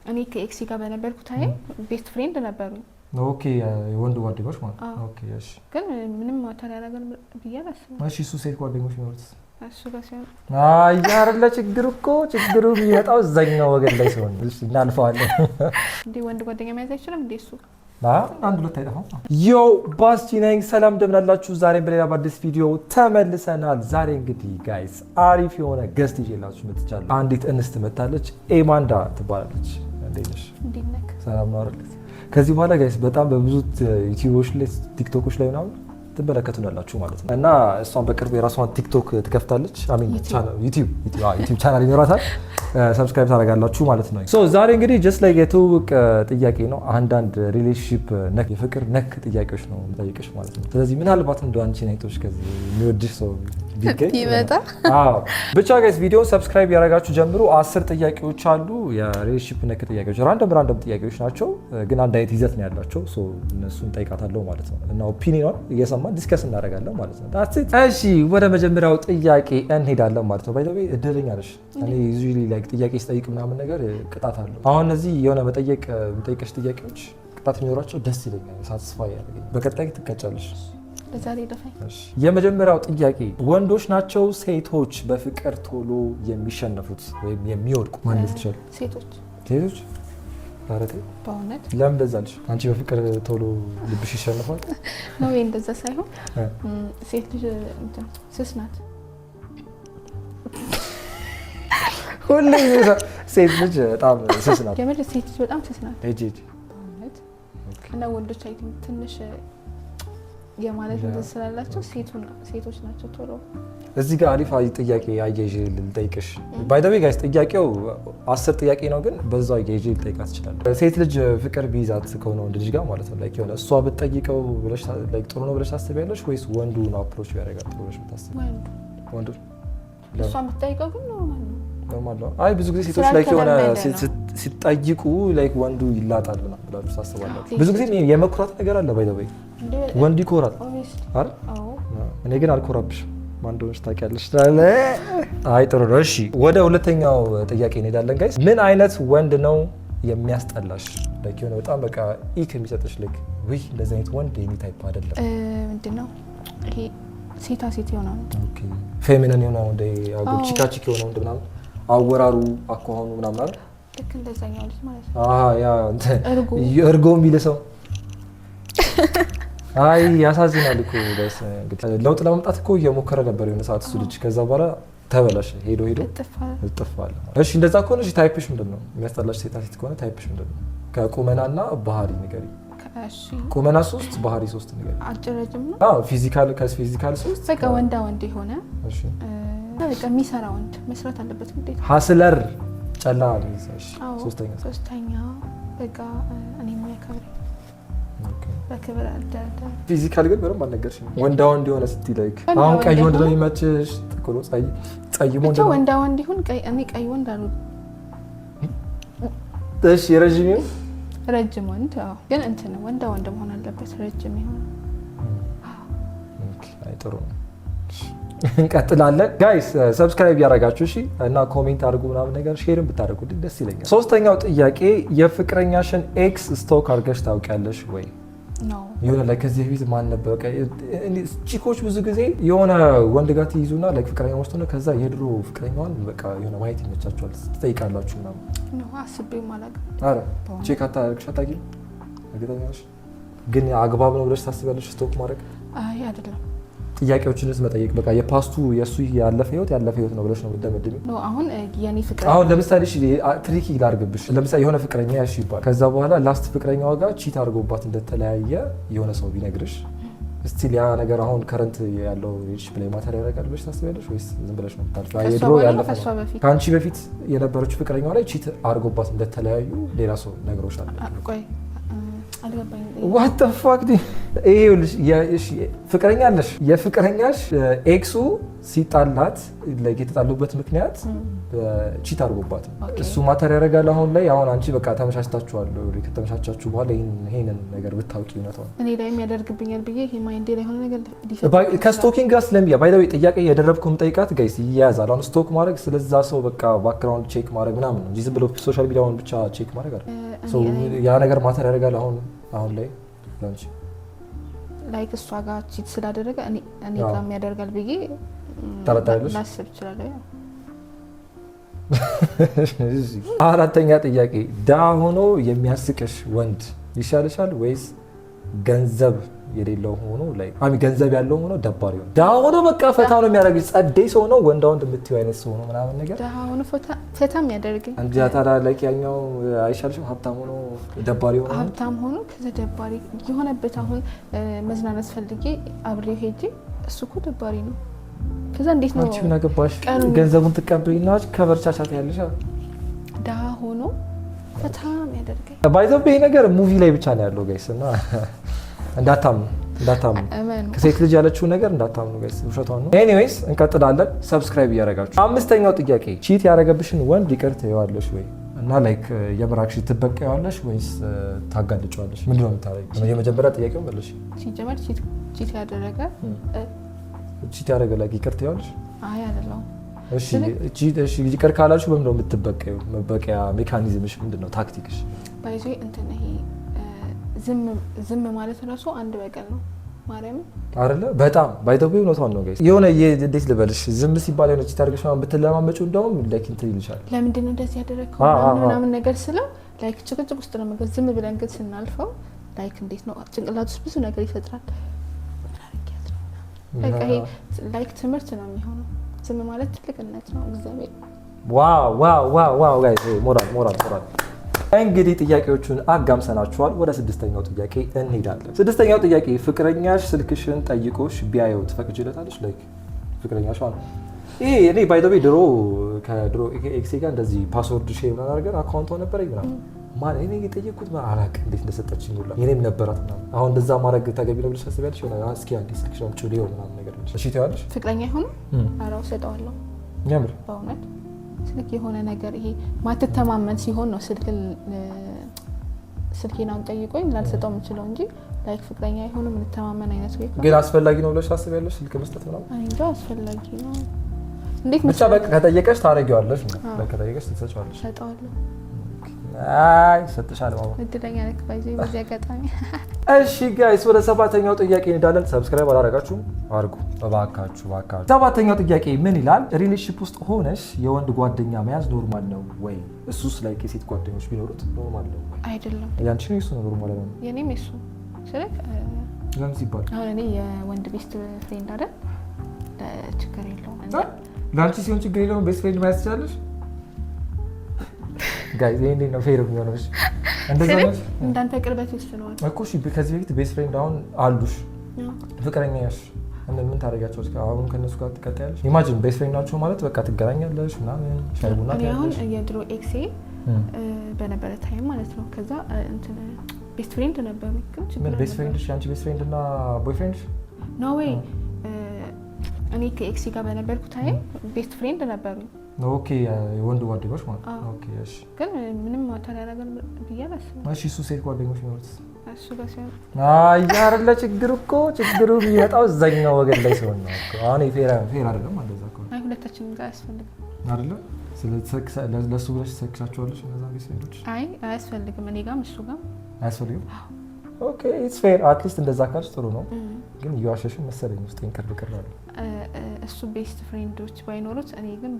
እኔ ከ ex ጋር በነበርኩ time best friend ነበሩኝ። Okay፣ የወንድ ጓደኞች ማለት ነው። አዎ። Okay፣ እሺ። ግን ምንም matter ያደርጋል ብዬ አላስብም። እሺ፣ እሱ ሴት ጓደኞች ቢኖሩት? እሱ ጋር ሲሆን አይ አይደለ፣ ችግሩ እኮ ችግሩ የሚመጣው እዛኛው ወገን ላይ ሲሆን። እሺ፣ እናልፈዋለን። እንዴ፣ ወንድ ጓደኛ መያዝ አይችልም እንዴ እሱ? አንድ ሁለት አይጠፋም። Yo፣ ባስቲ ነኝ። ሰላም፣ እንደምን አላችሁ? ዛሬም በሌላ በአዲስ ቪዲዮ ተመልሰናል። ዛሬ እንግዲህ guys አሪፍ የሆነ guest ይዤላችሁ መጥቻለሁ። አንዲት እንስት መጥታለች። ኤማንዳ ትባላለች። እንዴት ነሽ? እንዴት ነህ? ሰላም ነው አይደል? ከዚህ በኋላ guys በጣም በብዙ ዩቲዩቦች ላይ፣ ቲክቶኮች ላይ ምናምን ትመለከቱናላችሁ ማለት ነው። እና እሷን በቅርቡ የራሷን ቲክቶክ ትከፍታለች። I mean ዩቲዩብ ቻናል ይኖራታል። Subscribe ታደርጋላችሁ ማለት ነው። So ዛሬ እንግዲህ just like የትውውቅ ጥያቄ ነው። አንዳንድ relationship ነክ፣ የፍቅር ነክ ጥያቄዎች ነው የምጠይቅሽ ማለት ነው። ስለዚህ ምናልባት እንደ አንቺን አይቶች ከዚህ የሚወድሽ ሰው ቢገኝ ቢመጣ። አዎ። ብቻ guys ቪዲዮን subscribe ያደረጋችሁ ጀምሩ። 10 ጥያቄዎች አሉ። የ relationship ነክ ጥያቄዎች፣ random random ጥያቄዎች ናቸው፣ ግን አንድ አይነት ይዘት ነው ያላቸው። So እነሱን ጠይቃታለሁ ማለት ነው እና opinion ኗን እየሰማን discuss እናደርጋለን ማለት ነው። That's it። እሺ፣ ወደ መጀመሪያው ጥያቄ እንሄዳለን ማለት ነው። By the way እድለኛ ነሽ። እኔ usually like ጥያቄ ስጠይቅ ምናምን ነገር ቅጣት አለው። አሁን እነዚህ የሆነ መጠየቅ የምጠይቅሽ ጥያቄዎች ቅጣት የሚኖራቸው ደስ ይለኛል፣ satisfy ያደርገኛል። በቀጣይ ትቀጫለሽ። ለዛሬ ደፋኝ። እሺ። የመጀመሪያው ጥያቄ፣ ወንዶች ናቸው ሴቶች በፍቅር ቶሎ የሚሸነፉት ወይም የሚወድቁ? ማን ይችላል? ሴቶች። ሴቶች? ኧረ ተይ። በእውነት። ለምን እንደዛ አልሽ? አንቺ በፍቅር ቶሎ ልብሽ ይሸነፋል? ነው ወይ እንደዛ ሳይሆን ሴት ልጅ እንትን ስስ ናት። ሁሌ ሴት ልጅ በጣም ስስ ናት። የምር ሴት ልጅ በጣም ስስ ናት። ሂጂ ሂጂ። በእውነት። እና ወንዶች I think ትንሽ የማለት እንትን ስላላቸው ሴቶች ናቸው ቶሎ። እዚህ ጋር አሪፍ ጥያቄ አያይዤ ልጠይቅሽ። By the way guys ጥያቄው 10 ጥያቄ ነው፣ ግን በዛው አያይዤ ልጠይቃት እችላለሁ። ሴት ልጅ ፍቅር ቢይዛት ከሆነ ወንድ ልጅ ጋር ማለት ነው like የሆነ እሷ ብትጠይቀው ብለሽ like ጥሩ ነው ብለሽ ታስቢያለሽ ወይስ ወንዱ ነው approach ቢያደርጋት ጥሩ ብለሽ የምታስቢው? ወንዱ። ወንዱ? እሷ የምትጠይቀው ግን normal ነው። Normal ነው። አይ፣ ብዙ ጊዜ ሴቶች like የሆነ ስላልተለመደ ነው። ሲጠይቁ like ወንዱ ይላጣል ምናምን ብላችሁ ታስባላችሁ። አዎ። ብዙ ጊዜ የመኩራት ነገር አለ by the way። እንዴ። ወንዱ ይኮራል። Obviously። አይደል? አዎ። እኔ ግን አልኮራብሽም። ማን እንደሆነች ታውቂያለሽ። አይ፣ ጥሩ ነው። እሺ፣ ወደ ሁለተኛው ጥያቄ እንሄዳለን guys። ምን አይነት ወንድ ነው የሚያስጠላሽ? Like የሆነ በጣም በቃ ick የሚሰጥሽ፣ like ውይ እንደዚህ አይነት ወንድ የኔ type አይደለም። ምንድን ነው ይሄ ሴታ ሴት የሆነ ወንድ። Okay፣ feminine የሆነ ወንድ፣ አጎ አዎ። ቺካ ቺክ የሆነ ወንድ ምናምን፣ አወራሩ አኳኋኑ ምናምን አይደል? ልክ እንደዛኛው ልጅ ማለት ነው። አሃ፣ ያ እንትን እርጎ። እርጎ የሚል ሰው። አይ፣ ያሳዝናል እኮ guys። እንግዲህ ለውጥ ለማምጣት እኮ እየሞከረ ነበር የሆነ ሰዓት እሱ ልጅ። ከዛ በኋላ ተበላሸ። ሄዶ ሄዶ እጥፍ አለ። እጥፍ አለ። እሺ፣ እንደዛ ከሆነ እሺ type ሽ ምንድን ነው? የሚያስጠላሽ ሴታ ሴት ከሆነ type ሽ ምንድን ነው? ከቁመናና ባህሪ ንገሪ። እሺ። ቁመና ሶስት፣ ባህሪ ሶስት ንገሪ። አጭር ረጅም ነው። አዎ፣ physical፣ ከ physical ሶስት። በቃ ወንዳ ወንድ የሆነ እሺ በቃ የሚሰራ ወንድ፣ መስራት አለበት ግዴታ። Hustler ጨላ የሚይዝ፣ እሺ። አዎ። ሶስተኛ? ሶስተኛ በቃ እኔ የሚያከብረኝ፣ በክብር አልደራደርም። Physical ግን ምንም አልነገርሽኝም። ወንዳ ወንድ የሆነ ስትይ like ወንዳ አሁን ቀይ ወንድ ወንድ ነው የሆነ? የሚመችሽ? ጥቁር ጸይም ወንድ ብቻ ነው? ወንዳ ወንድ ይሁን። ቀይ፣ እኔ ቀይ ወንድ አልወድም። እሺ፣ ረዥም ይሁን? ረጅም ወንድ አዎ። ግን እንትን ወንዳ ወንድ መሆን አለበት፣ ረጅም ይሁን። Okay፣ አይ ጥሩ ነው። እንቀጥላለን guys፣ subscribe ያደረጋችሁ እሺ፣ እና comment አድርጉ ምናምን ነገር፣ share ን ብታደርጉልኝ ደስ ይለኛል። ሶስተኛው ጥያቄ፣ የፍቅረኛሽን ex stalk አድርገሽ ታውቂያለሽ ወይ? ነው። የሆነ ላይ ከዚህ በፊት ማን ነበር? በቃ chick ኦች ብዙ ጊዜ የሆነ ወንድ ጋር ትይዙና like ፍቅረኛ ውስጥ ሆነ ከዛ የድሮ ፍቅረኛዋን በቃ የሆነ ማየት ይመቻቸዋል፣ ትጠይቃላችሁ ምናምን። ነው፣ አስቤም አላውቅም። አረ check አታደርግሽ አታውቂም? እርግጠኛ ነሽ? ግን አግባብ ነው ብለሽ ታስቢያለሽ stalk ማድረግ? አይ፣ አይደለም። ጥያቄዎችንስ መጠየቅ፣ በቃ የ past ኡ የእሱ ያለፈ ህይወት ያለፈ ህይወት ነው ብለሽ ነው የምትደመድሚው? No፣ አሁን የኔ ፍቅር አሁን ለምሳሌ እሺ፣ tricky ላድርግብሽ። ለምሳሌ የሆነ ፍቅረኛ ያሽ ይባል፣ ከዛ በኋላ last ፍቅረኛዋ ጋር cheat አድርጎባት እንደተለያየ የሆነ ሰው ቢነግርሽ still ያ ነገር አሁን current ያለው relationship ላይ matter ያደርጋል ብለሽ ታስቢያለሽ ወይስ ዝም ብለሽ ነው የምታልፊው? አይ ከእሷ የድሮ በኋላ ነው ያለፈ ከእሷ ነው። በፊት? ከአንቺ በፊት የነበረችው ፍቅረኛዋ ላይ cheat አድርጎባት እንደተለያዩ ሌላ ሰው ነግሮሻል። ቆይ፣ አልገባኝም። What the fuck? ይሄ ይኸውልሽ፣ እሺ፣ ፍቅረኛ አለሽ። የፍቅረኛሽ ex ኡ ሲጣላት like የተጣሉበት ምክንያት cheat አድርጎባት ነው። እሱ matter ያደርጋል። አሁን ላይ አሁን አንቺ በቃ ተመቻችታችኋል። ከተመቻቻችሁ በኋላ ይሄንን ነገር ብታውቂ እውነታውን እኔ ላይም ያደርግብኛል ብዬ ይሄ mind ኤ ላይ የሆነ ነገር ከ stalking ጋር ስለሚያ by the way ጥያቄ የደረብኩ ጠይቃት guys ይያያዛል። አሁን stalk ማድረግ ስለዛ ሰው በቃ background check ማድረግ ምናምን ነው እንጂ ዝም ብሎ social media ውን ብቻ check ማድረግ አይደለም። So ያ ነገር matter ያደርጋል አሁን ላይ ላንቺ። Like እሷ ጋር cheat ስላደረገ እኔ ጋርም ያደርጋል ብዬ ጠረጠረልሽ? ላስብ እችላለሁ። ያው አራተኛ ጥያቄ፣ ድሃ ሆኖ የሚያስቅሽ ወንድ ይሻልሻል ወይስ ገንዘብ የሌለው ሆኖ like I mean ገንዘብ ያለው ሆኖ ደባሪ ሆኖ? ድሃ ሆኖ በቃ ፈታ ነው የሚያደርግሽ፣ ጸዴ ሰው ነው፣ ወንዳ ወንድ የምትይው አይነት ሰው ነው ምናምን ነገር። ድሃ ሆኖ ፈታ የሚያደርገኝ። እንጂ ታዲያ like ያኛው አይሻልሽም? ሀብታም ሆኖ ደባሪ ሆኖ። ሀብታም ሆኖ ከዛ ደባሪ የሆነበት አሁን መዝናናት ፈልጌ አብሬው ሄጄ እሱ እኮ ደባሪ ነው። ከዛ እንዴት ነው አንቺ ምን አገባሽ? ቀኑ? ገንዘቡን ትቀበይና ከበርቻቻት ያለሽ። ድሃ ሆኖ ፈታ የሚያደርገኝ። By the way ይሄ ነገር movie ላይ ብቻ ነው ያለው guys፣ እና እንዳታምኑ እንዳታምኑ። እመኑ። ከሴት ልጅ ያለችውን ነገር እንዳታምኑ guys፣ ውሸቷን ነው። Anyways እንቀጥላለን። Subscribe እያደረጋችሁ። አምስተኛው ጥያቄ፣ cheat ያደረገብሽን ወንድ ይቅር ትይዋለሽ ወይ? እና like የምራክሽ ትበቀይዋለሽ ወይስ ታጋልጪዋለሽ? ምንድን ነው የምታደርጊው? የመጀመሪያ ጥያቄው መለሽ። ሲጀመር cheat ያደረገ Cheat ያደረገ like ይቅር ትይዋለሽ? አይ አይደለሁም። እሺ እሺ፣ ይቅር ካላችሁ በምንድን ነው የምትበቀዩ? መበቀያ mechanism ሽ ምንድን ነው? ታክቲክሽ? By the way እንትን ይሄ ዝም ማለት ራሱ አንድ በቀል ነው። ማርያምን። አይደለ? በጣም by the way እውነቷን ነው guys። የሆነ እንዴት ልበልሽ፣ ዝም ሲባል የሆነ cheat አድርገሽ ምናምን ብትለማመጪው እንደውም like እንትን ይልሻል። ለምንድን ነው እንደዚህ ያደረግከው ምናምን ምናምን ነገር ስለው like ጭቅጭቅ ውስጥ ነው የምገባው። ዝም ብለን ግን ስናልፈው like እንዴት ነው ጭንቅላት ውስጥ ብዙ ነገር ይፈጥራል። ምን አድርጊያት ነው ምናምን። በቃ ይሄ like ትምህርት ነው የሚሆነው። ዝም ማለት ትልቅነት ነው። እግዚአብሔር። Wow guys፣ ሞራል ሞራል ሞራል። እንግዲህ ጥያቄዎቹን አጋምሰናችኋል። ወደ ስድስተኛው ጥያቄ እንሄዳለን። ስድስተኛው ጥያቄ፣ ፍቅረኛሽ ስልክሽን ጠይቆሽ ቢያየው ትፈቅጂለታለሽ? Like ፍቅረኛሽ አሁን ይሄ እኔ by the way ድሮ ከድሮ ex ኤ ጋር እንደዚህ password share ምናምን አድርገን account ኧ ነበረኝ ምናምን ማለት እኔ የጠየቅኩት አላውቅም እንዴት እንደሰጠችኝ ሁላ የኔም ነበራት ምናምን። አሁን እንደዛ ማድረግ ተገቢ ነው ብለሽ ታስቢያለሽ? የሆነ እስኪ አንዴ ስልክሽን አምጪው ልየው ምናምን ነገር ብለሽ እሺ ትይዋለሽ? ፍቅረኛ ይሆኑ ኧረ እሰጠዋለሁ። የምር? በእውነት ስልክ የሆነ ነገር ይሄ ማትተማመን ሲሆን ነው ስልኬን አሁን ጠይቆኝ ላልሰጠው የምችለው እንጂ like ፍቅረኛ የሆኑ የምንተማመን አይነት ወይ ግን አስፈላጊ ነው ብለሽ ታስቢያለሽ ስልክ መስጠት ምናምን? እኔ እንጃ አስፈላጊ ነው እንዴት ብቻ መሰለህ? በቃ ከጠየቀሽ ታደርጊዋለሽ ነው። አዎ። በቃ ከጠየቀሽ ትሰጪዋለሽ። እሰጠዋለሁ። አይ ሰጥሻለሁ ማማ። እድለኛ ነህ by the way በዚህ አጋጣሚ። እሺ guys፣ ወደ ሰባተኛው ጥያቄ እንሄዳለን። Subscribe አላደረጋችሁም? አድርጉ እባካችሁ እባካችሁ። ሰባተኛው ጥያቄ ምን ይላል? Relationship ውስጥ ሆነሽ የወንድ ጓደኛ መያዝ normal ነው ወይ? እሱስ like የሴት ጓደኞች ቢኖሩት normal ነው ወይ? አይደለም። ያንቺ ነው የሱ ነው normal ነው? የኔም የሱ ስልክ ለምን ሲባል? አሁን እኔ የወንድ best friend አይደል ችግር የለውም። ለአንቺ ሲሆን ችግር የለውም፣ best friend መያዝ ትችላለሽ። Guys ይሄ እንዴት ነው fair የሚሆነው? እሺ እንደዛ ስልክ ነው። እንዳንተ ቅርበት ይወስነዋል። እኮ እሺ፣ ከዚህ በፊት best friend አሁን አሉሽ ፍቅረኛሽ ምን ታደርጊያቸው? አሁን ከእነሱ ጋር ትቀጥያለሽ? Imagine best friend ናቸው ማለት በቃ ትገናኛለሽ ምናምን ሻይ ቡና እኔ አሁን ትያለሽ። የድሮ ex ኤ በነበረ time ማለት ነው። ከዛ እንትን best friend ነበሩ ግን ችግር ምን best friend ሽ የአንቺ best friend እና boyfriend ሽ? No way፣ እኔ ከ ex ኤ ጋር በነበርኩ time best friend ነበሩ። Okay፣ የወንድ ጓደኞች ማለት ነው። አዎ። Okay እሺ። ግን ምንም matter ያደርጋል ብዬ አላስብም። እሺ እሱ ሴት ጓደኞች የሚኖሩት? እሱ ጋር ሲሆን አይ አይደለ፣ ችግሩ እኮ ችግሩ የሚመጣው እዛኛው ወገን ላይ ሲሆን ነው እኮ። አሁን fair fair አይደለም እንደዛ እኮ። አይ ሁለታችንም ጋር አያስፈልግም። አይደለ? ለእሱ ብለሽ ትሰክሻቸዋለሽ እነዛ best friend ኦች? አይ አያስፈልግም። እኔ ጋም እሱ ጋም። አያስፈልግም። Okay, it's fair፣ at least እንደዛ ካልሽ ጥሩ ነው። ግን እየዋሸሽን መሰለኝ ውስጤን ቅር ቅር አለ። እሱ best friend ኦች ባይኖሩት እኔ ግን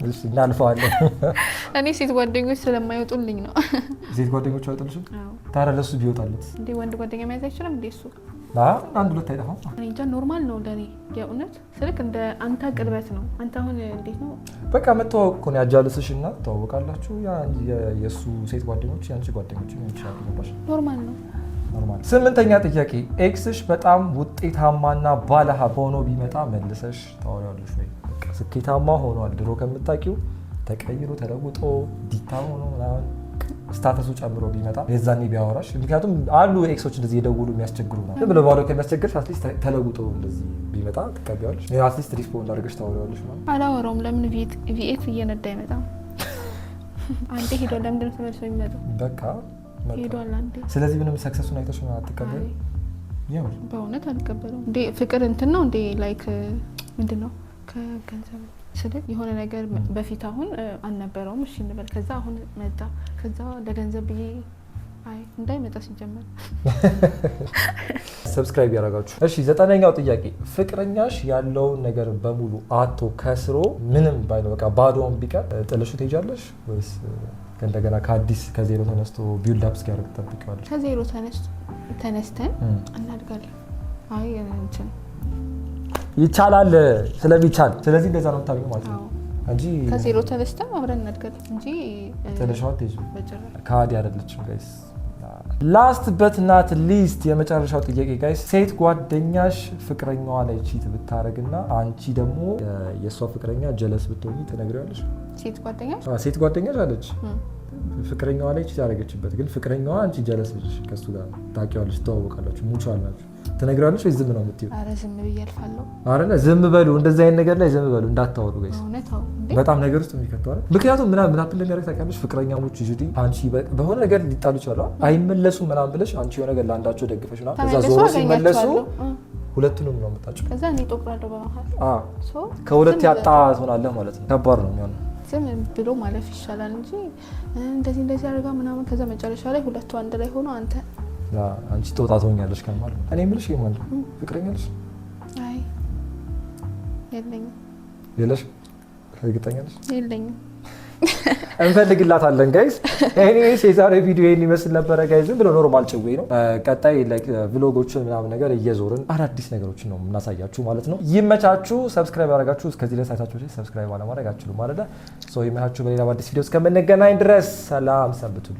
እሺ እናልፈዋለን። እኔ ሴት ጓደኞች ስለማይወጡልኝ ነው። ሴት ጓደኞች አይወጡልሽም? አዎ። ታዲያ ለእሱ ቢወጣለት? እንዴ ወንድ ጓደኛ መያዝ አይችልም እንዴ እሱ? አንድ ሁለት አይጠፋም። እኔ እንጃ normal ነው ለእኔ የእውነት ስልክ እንደ አንተ ቅርበት ነው። አንተ አሁን እንዴት ነው? በቃ መተዋወቅ እኮ ነው። ያጃልስሽ እና ትተዋወቃላችሁ። የእሱ ሴት ጓደኞች የአንቺ ጓደኞች ሊሆን ይችላሉ። ገባሽ? Normal ነው። Normal። ስምንተኛ ጥያቄ፣ ex ሽ በጣም ውጤታማና ባለሀብት ሆኖ ቢመጣ መልሰሽ ታወሪዋለሽ ወይ? በቃ ስኬታማ ሆኗል፣ ድሮ ከምታውቂው ተቀይሮ ተለውጦ ዲታ ሆኖ ምናምን Status ኡ ጨምሮ ቢመጣ የዛኔ ቢያወራሽ፣ ምክንያቱም አሉ ex ኦች እንደዚህ የደውሉ የሚያስቸግሩ ነው። ዝም ብሎ ባዶ ከሚያስቸግርሽ at least ተለውጦ እንደዚህ ቢመጣ ትቀበያለሽ። At least respond አድርገሽ ታወሪዋለሽ ማለት። አላወራውም። ለምን V8 እየነዳ አይመጣም? አንዴ ሄዷል። ለምንድን ነው ተመልሶ የሚመጣው? በቃ መጣ። ሄዷል አንዴ። ስለዚህ ምንም success ኡን አይተሽ አትቀበይም? አይ፣ የምር? በእውነት አልቀበለውም። እንዴ ፍቅር እንትን ነው እንዴ፣ like ምንድን ነው ከገንዘብ ስል የሆነ ነገር በፊት አሁን አልነበረውም፣ እሺ እንበል። ከዛ አሁን መጣ። ከዛ ለገንዘብ ብዬ አይ እንዳይመጣ ሲጀመር። Subscribe ያደረጋችሁ። እሺ፣ ዘጠነኛው ጥያቄ፣ ፍቅረኛሽ ያለውን ነገር በሙሉ አቶ ከስሮ ምንም ባይኖር በቃ ባዶውን ቢቀር ጥለሽው ትሄጃለሽ ወይስ እንደገና ከአዲስ ከዜሮ ተነስቶ build up እስኪያደርግ ትጠብቂዋለሽ? ከዜሮ ተነስተን እናድጋለን። አይ እንትን ይቻላል ስለሚቻል፣ ስለዚህ እንደዛ ነው የምታገኘው ማለት ነው አዎ። እንጂ ከዜሮ ተነስተን አብረን እናድጋለን እንጂ ጥለሽው አትሄጂም። በጭራሽ። ከሃዲ አይደለችም guys። Last but not least የመጨረሻው ጥያቄ guys፣ ሴት ጓደኛሽ ፍቅረኛዋ ላይ cheat ብታደርግና አንቺ ደግሞ የእሷ ፍቅረኛ jealous ብትሆኚ ትነግሪዋለሽ? ሴት ጓደኛሽ? አዎ፣ ሴት ጓደኛሽ አለች ፍቅረኛዋ ላይ cheat ያደረገችበት፣ ግን ፍቅረኛዋ አንቺ jealous ነሽ ከሱ ጋር ታውቂዋለሽ፣ ትተዋወቃላችሁ፣ mutual ናችሁ። ትነግሪዋለሽ ወይ ዝም ነው የምትይው? አረ ዝም ብዬ አልፋለሁ። አረ ዝም በሉ፣ እንደዚህ አይነት ነገር ላይ ዝም በሉ፣ እንዳታወሩ guys። በእውነት አዎ። እንዴ። በጣም ነገር ውስጥ የሚከተው አይደል? ምክንያቱም ምናምን ምን happen እንደሚያደርግ ታውቂያለሽ? ፍቅረኛሞች usually አንቺ በሆነ ነገር ሊጣሉ ይችላሉ፣ አይመለሱም ምናምን ብለሽ አንቺ የሆነ ነገር ለአንዳቸው ደግፈሽ ምናምን ከዛ ተመልሶ ዞሮ ሲመለሱ አገኛቸዋለሁ። ሁለቱንም ነው የምታጭው። ከዛ እኔ እጦቅራለሁ በመሀል። So ከሁለት ዝም ያጣ ትሆናለህ ማለት ነው። ከባድ ነው የሚሆነው። ዝም ብሎ ማለፍ ይሻላል እንጂ እንደዚህ እንደዚህ አድርጋ ምናምን ከዛ መጨረሻ ላይ ሁለቱ አንድ ላይ ሆኖ አንተ አንቺ ጦጣ ትሆኛለሽ ከማለት ነው። እኔ የምልሽ ይሄ ማለት ነው ፍቅረኛ አለሽ? አይ የለኝም። የለሽ? እርግጠኛ ነሽ? የለኝም። እንፈልግላታለን guys። Anyways የዛሬ ቪዲዮ ይሄን ይመስል ነበረ guys። ዝም ብሎ normal ጭዌ ነው። ቀጣይ like vlog ኦችን ምናምን ነገር እየዞርን አዳዲስ ነገሮችን ነው የምናሳያችሁ ማለት ነው። ይመቻችሁ። Subscribe ያደረጋችሁ እስከዚህ ድረስ አይታችሁ subscribe አለማድረግ አትችሉም ማለት ነው። So ይመቻችሁ። በሌላ በአዲስ ቪዲዮ እስከምንገናኝ ድረስ ሰላም ሰንብቱልኝ።